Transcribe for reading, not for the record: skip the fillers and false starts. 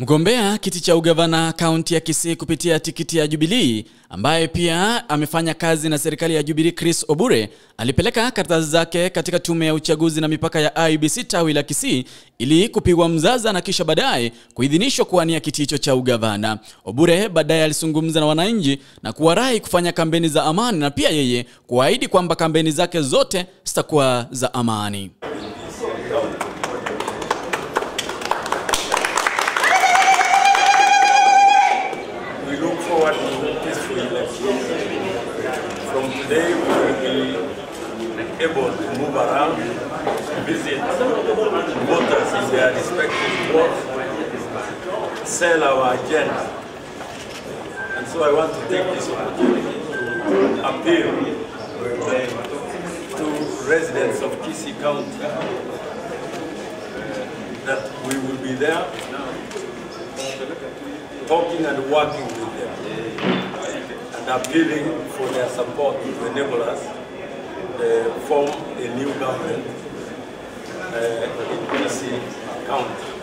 Mgombea kiti cha ugavana kaunti ya Kisii kupitia tikiti ya Jubilee, ambaye pia amefanya kazi na serikali ya Jubilee, Chris Obure, alipeleka karatasi zake katika tume ya uchaguzi na mipaka ya IEBC tawi la Kisii ili kupigwa mzaza na kisha baadaye kuidhinishwa kuwania kiti hicho cha ugavana. Obure baadaye alizungumza na wananchi na kuwarai kufanya kampeni za amani, na pia yeye kuahidi kwamba kampeni zake zote zitakuwa za amani. From today, we will be able to move around, visit voters in their respective wards, sell our agenda. And so I want to take this opportunity to appeal to residents of Kisii County that we will be there talking and working with them and appealing for their support to enable us form a new government in Kisii County.